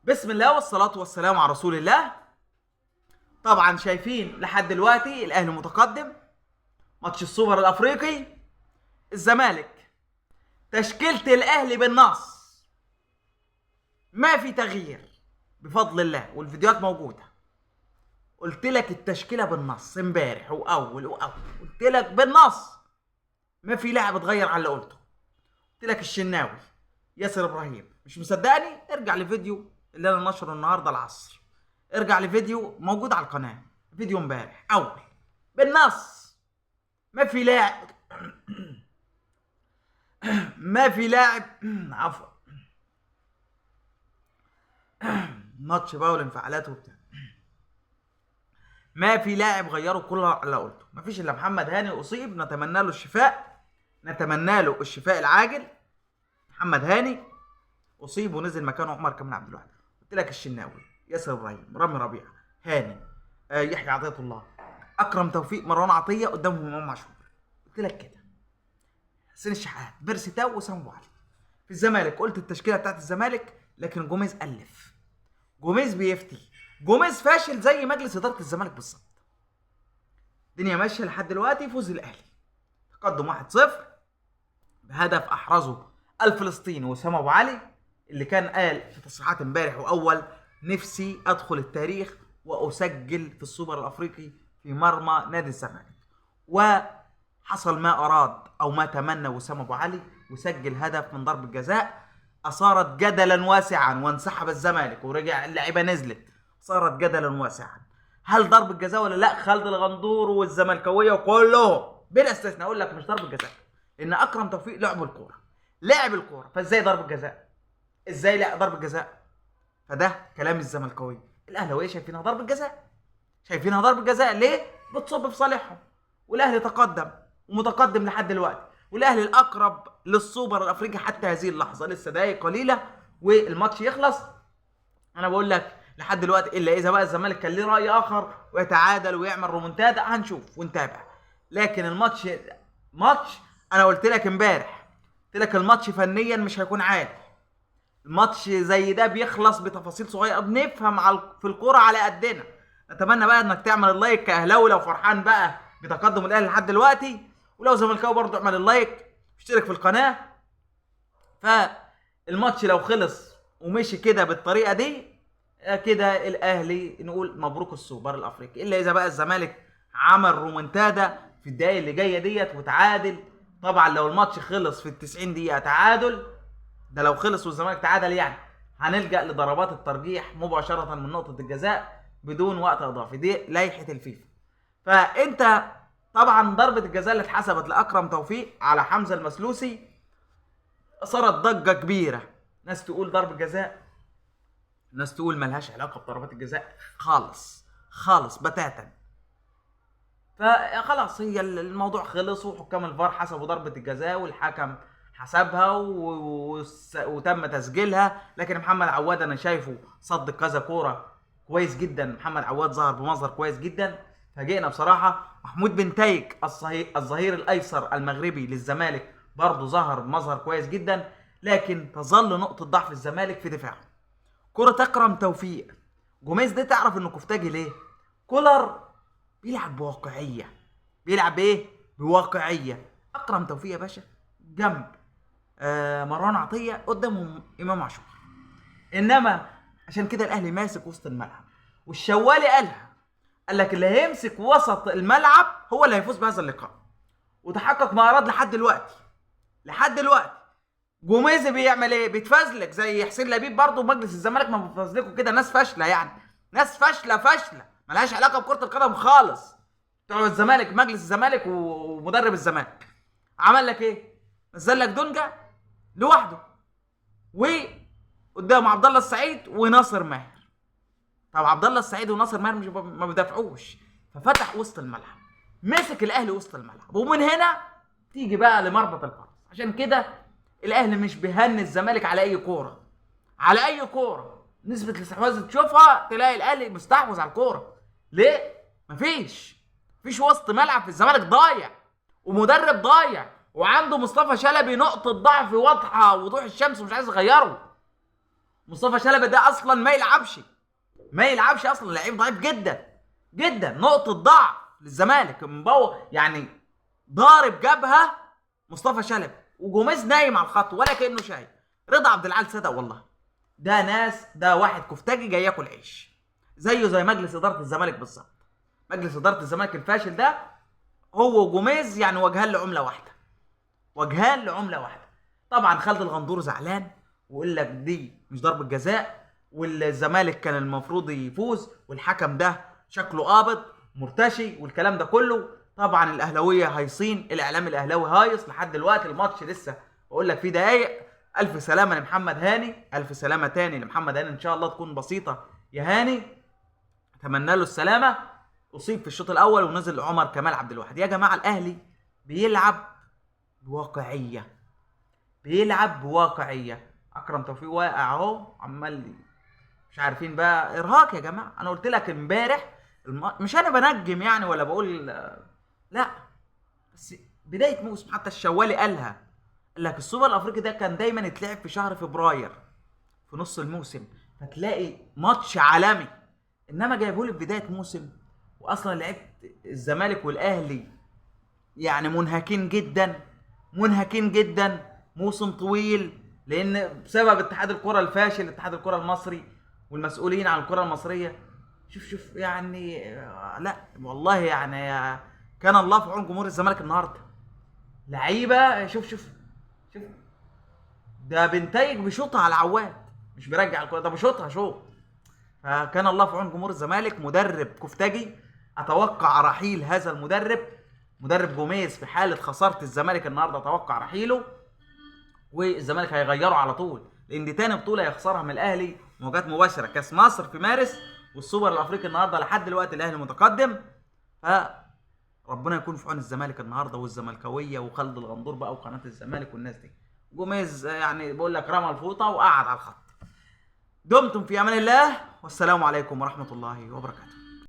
بسم الله والصلاة والسلام على رسول الله. طبعا شايفين لحد دلوقتي الاهلي متقدم ماتش السوبر الافريقي. الزمالك تشكيلة الاهلي بالنص، ما في تغيير بفضل الله، والفيديوهات موجودة. قلت لك التشكيلة بالنص امبارح واول قلت لك بالنص، ما في لاعب اتغير على اللي قلته. قلت لك الشناوي، ياسر ابراهيم، مش مصدقني؟ ارجع لفيديو اللي انا نشره النهارده العصر، ارجع لفيديو موجود على القناة، فيديو امبارح اول بالنص. ما في لاعب ما في لاعب عفوا ماتش بقى والانفعالات وبتاع، ما في لاعب غيره كل اللي قلته. ما فيش الا محمد هاني اصيب، نتمنى له الشفاء، نتمنى له الشفاء العاجل. محمد هاني اصيب ونزل مكانه عمر كمال عبد الواحد. قلت لك الشناوي، ياسر ابراهيم، رامي ربيعة، هاني، يحيى عطية الله، اكرم توفيق، مروان عطية، قدامهم امام عاشور. قلت لك كده حسين الشحات، بيرسي تاو، وسام ابو علي. في الزمالك قلت التشكيلة بتاعت الزمالك، لكن جوميز الف، جوميز بيفتي، جوميز فاشل زي مجلس ادارة الزمالك بالظبط. الدنيا ماشية لحد دلوقتي، فوز الاهلي تقدم 1-0 بهدف احرزه الفلسطيني وسام ابو علي، اللي كان قال في تصريحات امبارح واول نفسي ادخل التاريخ واسجل في السوبر الافريقي في مرمى نادي الزمالك. وحصل ما اراد او ما تمنى وسام ابو علي، وسجل هدف من ضربه جزاء اثارت جدلا واسعا، وانسحب الزمالك ورجع اللعيبة نزلت، صارت جدلا واسعا هل ضربه جزاء ولا لا. خالد الغندور والزملكاويه وكلهم بلا استثناء اقول لك مش ضربه جزاء، لان اكرم توفيق لعب الكورة، لعب الكورة، فازاي ضربه جزاء؟ ازاي لا ضربه جزاء؟ فده كلام الزملكاويه. الاهلاوية شايفينها ضربه جزاء، شايفينها ضربه جزاء ليه؟ بتصب في صالحهم، والاهلي تقدم ومتقدم لحد دلوقتي، والاهلي الاقرب للسوبر الافريقي حتى هذه اللحظة، لسه دقايق قليله والماتش يخلص. انا بقول لك لحد دلوقتي، الا اذا بقى الزمالك كان ليه راي اخر ويتعادل ويعمل رومونتادا، هنشوف ونتابع. لكن الماتش ماتش، انا قلت لك امبارح، قلت لك الماتش فنيا مش هيكون عالي، الماتش زي ده بيخلص بتفاصيل صغيرة، بنفهم في الكورة على قدنا. اتمنى بقى انك تعمل ال like كاهلاوي لو فرحان بقى بتقدم الاهلي لحد دلوقتي، ولو زملكاوي برضه اعمل ال like، اشترك في القناة. فالماتش لو خلص ومشي كده بالطريقة دي كده الاهلي نقول مبروك السوبر الافريقي، الا اذا بقى الزمالك عمل رومنتادا في الدقايق اللي جاية ديت وتعادل. طبعا لو الماتش خلص في ال 90 دقيقة تعادل، ده لو خلص والزمالك تعادل يعني هنلجأ لضربات الترجيح مباشرة من نقطة الجزاء بدون وقت اضافي، دي لائحة الفيفا. فانت طبعا ضربه الجزاء اللي اتحسبت لاكرم توفيق على حمزة المسلوسي صارت ضجه كبيرة، ناس تقول ضربه جزاء، ناس تقول ملهاش علاقة بضربات الجزاء خالص خالص بتاتا. فخلاص هي الموضوع خلص، وحكام الفار حسبوا ضربه الجزاء والحكم حسبها وتم تسجيلها. لكن محمد عواد انا شايفه صد كذا كورة كويس جدا، محمد عواد ظهر بمظهر كويس جدا، فاجئنا بصراحة. محمود بنتايك الظهير الايسر المغربي للزمالك برضه ظهر بمظهر كويس جدا، لكن تظل نقطة ضعف الزمالك في دفاعه. كرة اكرم توفيق، جوميز ده تعرف انه كفتاجي ليه؟ كولر بيلعب بواقعية، بيلعب بايه؟ بواقعية. اكرم توفيق يا باشا جنب مروان عطية، قدامهم امام عاشور. انما عشان كده الاهلي ماسك وسط الملعب، والشوالي قالها، قال لك اللي هيمسك وسط الملعب هو اللي هيفوز بهذا اللقاء، وتحقق ما اراد لحد دلوقتي. لحد دلوقتي جوميز بيعمل ايه؟ بيتفزلك زي حسين لبيب برضه، مجلس الزمالك ما بيتفزلكوا كده، ناس فاشلة يعني، ناس فاشلة فاشلة ملهاش علاقة بكره القدم خالص، بتوع الزمالك، مجلس الزمالك ومدرب الزمالك. عمل لك ايه؟ نزل لك دونجا لوحده، وقدامه عبد الله السعيد وناصر ماهر. طب عبد الله السعيد وناصر ماهر مش ما بيدافعوش، ففتح وسط الملعب، مسك الاهلي وسط الملعب، ومن هنا تيجي بقى لمربط الفرس. عشان كده الاهلي مش بيهني الزمالك على اي كورة، على اي كورة نسبه الاستحواذ تشوفها تلاقي الاهلي مستحوذ على الكورة. ليه؟ مفيش وسط ملعب في الزمالك، ضايع، ومدرب ضايع، وعنده مصطفى شلبي نقطة ضعف واضحة وضوح الشمس ومش عايز يغيره. مصطفى شلبي ده اصلا ما يلعبش، ما يلعبش اصلا، لعيب ضعيف جدا جدا، نقطة ضعف للزمالك، يعني ضارب جبهة مصطفى شلبي، وجوميز نايم على الخط ولا كانه شايف. رضا عبد العال صدق والله، ده ناس، ده واحد كفتاجي جاي ياكل عيش، زيه زي مجلس ادارة الزمالك بالظبط. مجلس ادارة الزمالك الفاشل ده هو وجوميز يعني وجهان لعمله واحدة، وجهان لعمله واحدة. طبعا خالد الغندور زعلان ويقول لك دي مش ضربه جزاء، والزمالك كان المفروض يفوز، والحكم ده شكله قابض مرتشي والكلام ده كله. طبعا الاهلاوية هايصين، الاعلام الاهلاوي هايص لحد دلوقتي، الماتش لسه بقول لك فيه دقايق. الف سلامه لمحمد هاني، الف سلامه تاني لمحمد هاني، ان شاء الله تكون بسيطة يا هاني، اتمنى له السلامة. اصيب في الشوط الاول ونزل عمر كمال عبد الواحد. يا جماعة الاهلي بيلعب بواقعية، بيلعب بواقعية. اكرم توفيق واقع اهو، عمال مش عارفين بقى ارهاق يا جماعة. انا قلت لك امبارح مش انا بنجم يعني ولا بقول لا، بس بداية موسم حتى الشوالي قالها، قال لك السوبر الافريقي ده كان دايما يتلعب في شهر فبراير في نص الموسم، فتلاقي ماتش عالمي، انما جايبهولي في بداية موسم، واصلا لعيبة الزمالك والاهلي يعني منهكين جدا، منهكين جدا، موسم طويل، لان بسبب اتحاد الكره الفاشل، اتحاد الكره المصري والمسؤولين عن الكره المصرية. شوف شوف يعني لا والله يعني كان الله في عون جمهور الزمالك النهارده. لعيبة شوف شوف شوف، ده بنتايج بيشوطها على العواد، مش بيرجع الكره، ده بيشوطها شوط. فكان الله في عون جمهور الزمالك. مدرب كفتاجي، اتوقع رحيل هذا المدرب، مدرب جوميز، في حاله خسارة الزمالك النهارده اتوقع رحيله، والزمالك هيغيره على طول، لان دي تاني بطوله يخسرها من الاهلي مواجهات مباشرة، كاس مصر في مارس والسوبر الافريقي النهارده. لحد دلوقتي الاهلي متقدم، فربنا يكون في عون الزمالك النهارده والزملكاويه وخالد الغندور بقى وقناة الزمالك والناس دي. جوميز يعني بقول لك رمى الفوطه وقعد على الخط. دمتم في امان الله، والسلام عليكم ورحمة الله وبركاته.